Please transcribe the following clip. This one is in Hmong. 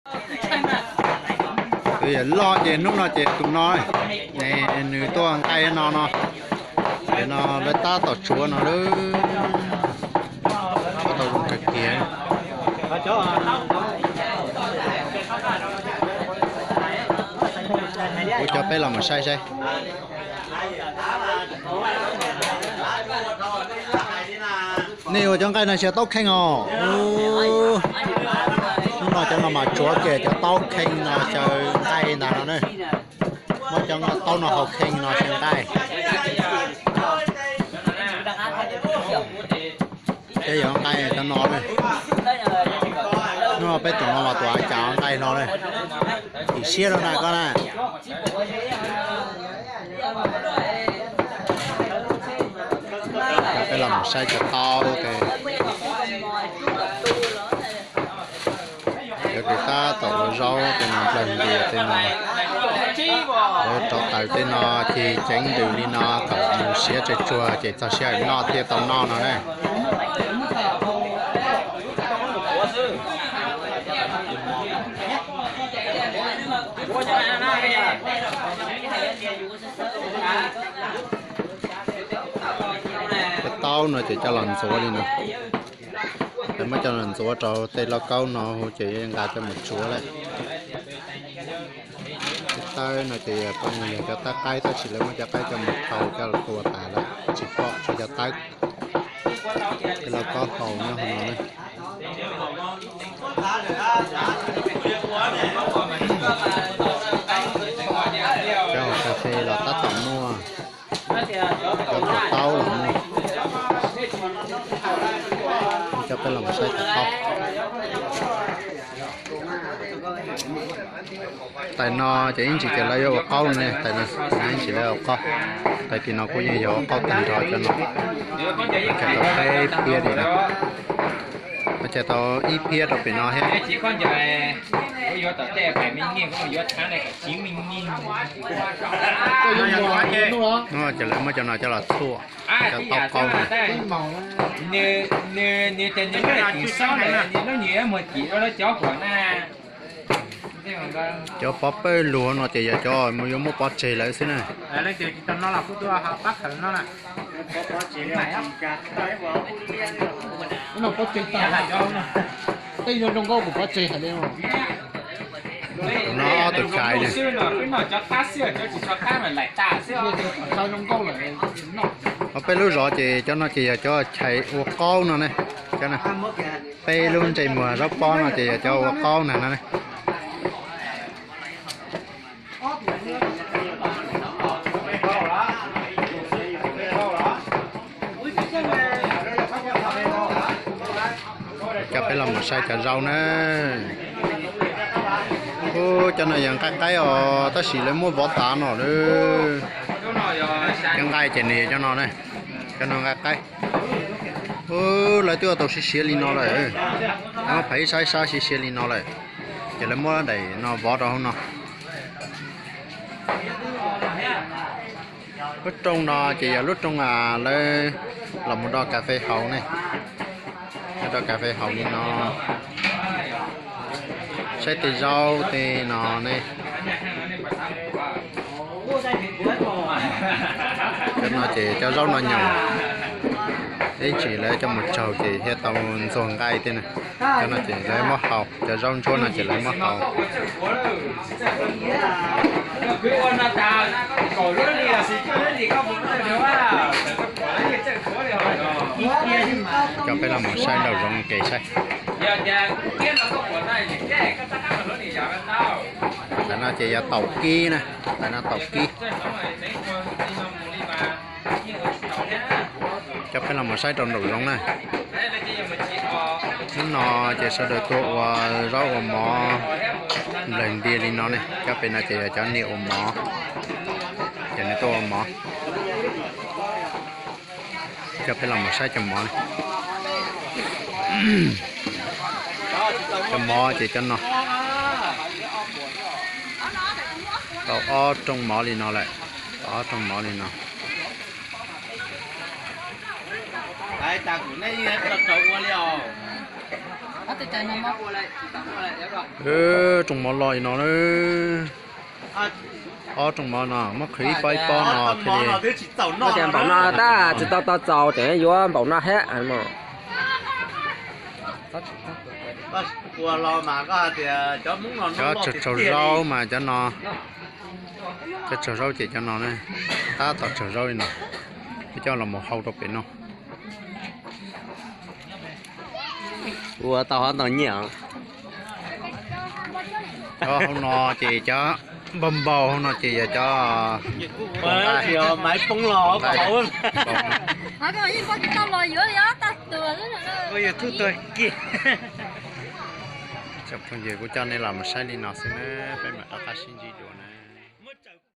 Tus yawm loj ces hnub no ces tus no, nws tuaj nqaij no no, ces no lawv tab tom tsuav no lawm, tsuav tau zoo kawg kiag. Kuv coj peb los mus saib saib. Nej ua cov nqaij no xyaw taub kheej os. Hnub no cov no mas tsuav kiag cov taub kheej no xyaw nqaij ntag no ne. Muab cov taub no hau kheej no xyaw nqaij. Peb yuav nqaij cov no ne. Hnub no peb tus no mas tus av cas nqaij no ne. Chim siab rau na koj na. Peb los mus saib cov taub, cov kws tab tom ua zaub tej no, nplawg ntias tej no, lawv rauv taws tej no ces ceev ntws li no kom nws siav tsawg tsuag ces txog sij hawm noj thiaj tau noj no na. Cov taub no ces coj los ntxuav li no. Lawv muab coj los ntxuav rau tej lauj kaub no ces nqa coj mus tsuav lawm. Cov tawb no ces yog poj niam yog cov tawb qaib tab sis lawv muab cov qaib coj mus thau coj los tua tas lawm tsis pom, tshuav cov tawb. Tej lauj kaub haus nyob hauv no na. Cov haus kas fes los tab tom muaj, cov tuam taub los muaj. Coj peb los saib cov taub. Tais no ces ib ntsis ces lawv yuav ua qaub ne, tais no ib ntsis lawv ua qaub. Tais tim no kuj yeej yog ua qaub tag nrho cov no. Ces tau peb phiab li no. Ces tau ib phiab rau pem no thiab. Ces lawv muab cov no coj los txhuam, cov taub qaub no. Cov pov pawg lug no ces yog cov yuav muab pov tseg lawm xwb na. Tej zoo nkauj kuv pov tseg hais li. No ob tug kais na. Peb lub zos ces cov no ces yog cov chais ua qaub no ne. Cov no, peb lub ntsej muag zaub pob no ces yog cov ua qaub ntag no ne. Coj peb los mus saib cov zaub na. Ub, cov no yog nqaij qaib os, tab sis lawv muab vov tav no lawm. Cov nqaij ces nws yog cov no ne, cov no nqaij qaib. Ub, lawv twb ua tau siav siav li no lawm. Lawv muab phav ib sab ib sab siav siav li no lawm, ces lawv muab daim no vov rau hauv no. Lub rooj no ces yog lub rooj lawv los mus do kas fes haus ne. Lawv do kas fes haus li no. Saib tej zaub tej no ne. Cov no ces cov zaub no nyoos, ib tsam lawv coj mus tsaug ces thiaj tau ntxuag nqaij tej na. Cov no ces lawv muab haus, cov zaub ntsuab no ces lawv muab haus. Coj peb los mus saib nraum zoov ua ke saib. Tais no ces yog taum kib na, tais no taum kib. Coj peb los mus saib rau nraum zoov na. Hnub no ces sawv daws tuaj ua zaub ua mov nplawg ntias li no ne. Cov pem no ces yog cov niam ua mov, ces nws tuaj ua mov. Coj peb los mus saib cov mov na. Cov mov ces cov no. Tau ob rooj mov li no lawm, tau ob rooj mov li no. Rooj mov loj li no na. Ob rooj mov no muab qhwv ib pob ib pob no thiaj li. Tias npaum no tab tsis tau tau txaus ces yuav npaum no thiab. Cov tsaug tsaug zaub mas cov no, cov tsaug zaub ces cov no, tab tom tsaug zaub li no, peb coj los mus hau rau pem no. Ua tau hov ntau nyiaj. Cov hauv no ces cov npau npau hauv no ces yog cov maiv poob los. Cov phooj ywg, kuv coj nej los mus saib li no xwb na, peb mam rov qab sib ntsib dua.